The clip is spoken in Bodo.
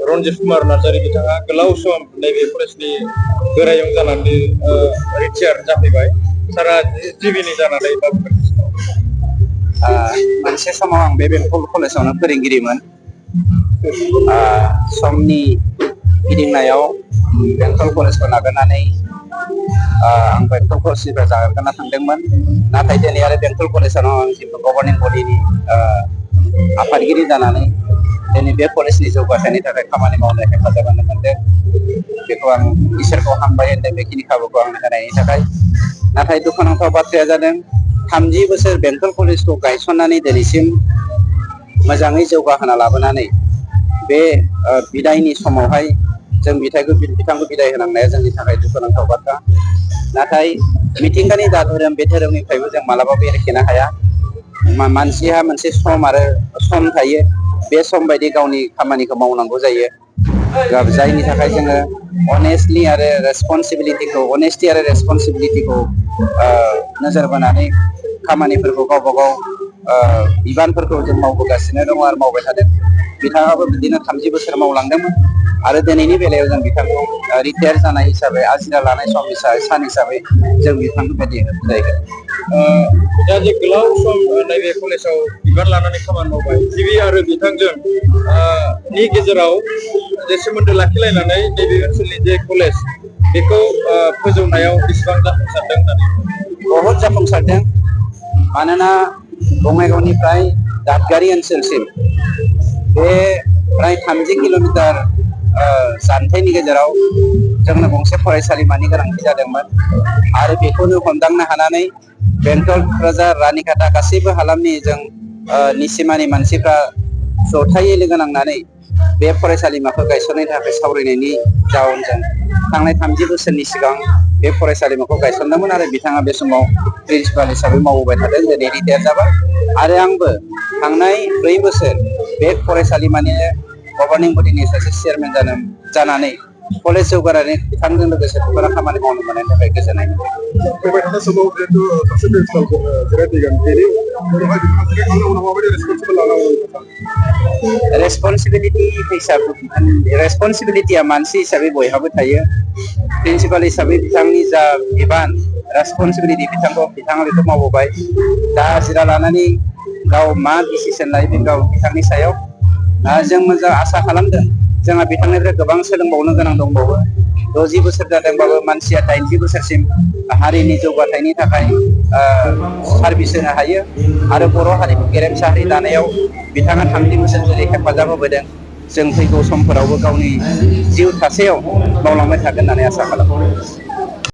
रनजित कुमार नार्जारि बिथाङा गोलाव सम नैबे कलेजनि गोरायुं जानानै रिटायार जाफैबाय। सारा जिबिनि जानानै मा बुंगोन? मोनसे समाव आं बे बेंटल कलेजावनो फोरोंगिरिमोन। समनि गिदिंनायाव बेंटल कलेजखौ नागारनानै आं बेंटल कलेजनिफ्राय जागारना थांदोंमोन। नाथाय दिनै आरो बेंटल कलेजाव आं गभर्निं बडिनि आफादगिरि जानानै दिनै बे कलेजनि जौगाथायनि थाखाय खामानि मावनो हेफाजाब होनो मोनदों। बेखौ आं इसोरखौ हामबाय होनदों बेखिनि खाबुखौ आंनो होनायनि थाखाय। नाथाय दुखुनांथाव बाथ्राया जादों 30 बोसोर बेंटल कलेजखौ गायसननानै दिनैसिम मोजाङै जौगाहोना लाबोनानै बे बिदायनि समावहाय जों बिथांखौ बिदाय होनांनाया जोंनि थाखाय दुखुनांथाव बाथ्रा। नाथाय मिथिंगानि जा धोरोम बे धोरोमनिफ्रायबो जों मालाबाबो एरखेनो हाया। मानसिहा मोनसे सम थायो। बे सम बायदि गावनि खामानिखौ मावनांगौ जायो। जायनि थाखाय जोङो अनेस्टलि आरो रेसपन्सिबिलिटिखौ नोजोर बोनानै खामानिफोरखौ गावबा गाव बिबानफोरखौ जों मावबोगासिनो दङ आरो मावबाय थादों। बिथाङाबो बिदिनो 30 बोसोर मावलांदोंमोन आरो दिनैनि बेलायाव जों बिथांखौ रिटायार जानाय हिसाबै आजिरा लानाय सान हिसाबै जों बिथांखौ बिदाय होदों। दा जे गोलाव सम नैबे कलेजाव बिबान लानानै खामानि मावबाय, गिबि आरो बिथांजों नि गेजेराव जे सोमोन्दो लाखिलायनानै नैबे ओनसोलनि जे कलेज बेखौ फोजौनायाव बेसेबां जाफुंसारदों होननानै? बहुद जाफुंसारदों। मानोना बङाइगावनिफ्राय दादगारि ओनसोलसिम बे फ्राय 30 किल'मिटार जानथायनि गेजेराव जोंनो गंसे फरायसालिमानि गोनांथि जादोंमोन आरो बेखौनो हमदांनो हानानै बेंटल, क'क्राझार, रानिखाता गासैबो हालामनि जों निसिमानि मानसिफ्रा जथायै लोगो नांनानै बे फरायसालिमाखौ गायसननायनि थाखाय सावरायनायनि जाउनजों थांनाय 30 बोसोरनि सिगां बे फरायसालिमाखौ गायसनदोंमोन आरो बिथाङा बे समाव प्रिन्सिपाल हिसाबै मावबोबाय थादों। दिनै रिटायार जाबाय आरो आंबो थांनाय 4 बोसोर बे फरायसालिमानिनो गभर्निं बडिनि सासे चेयारमेन जानानै कलेज जौगानानै बिथांजों लोगोसे गोबां खामानि मावनो मोननायनि थाखाय गोजोननाय मोनदों। फैबाय थानाय समाव जिहेतु सासे प्रिन्सिपाल जिरायफैगोन बेनि उनावहाय बिथाङा जिराय खांनायनि उनाव माबायदि रेसपन्सिबोल लानांगौ? रेसपन्सिबिलिटिया मानसि हिसाबै बयहाबो थायो। प्रिन्सिपाल हिसाबै बिथांनि जा बिबान रेसपन्सिबिलिटि बिथाङा बेखौ मावबोबाय। दा जिरा लानानै गाव मा डिसिसन लायो बे गाव बिथांनि सायाव। जों मोजां आसा खालामदों जोंहा बिथांनिफ्राय गोबां सोलोंबावनो गोनां दंबावो। 60 बोसोर जादोंबाबो मानसिया 80 बोसोरसिम हारिनि जौगाथायनि थाखाय सार्भिस होनो हायो आरो बर' हारिखौ गेरेमसा हारि दानायाव बिथाङा 30 बोसोर जेरै हेफाजाब होबोदों जों फैगौ समफोरावबो गावनि जिउ थासेयाव मावलांबाय थागोन होननानै आसा खालामो।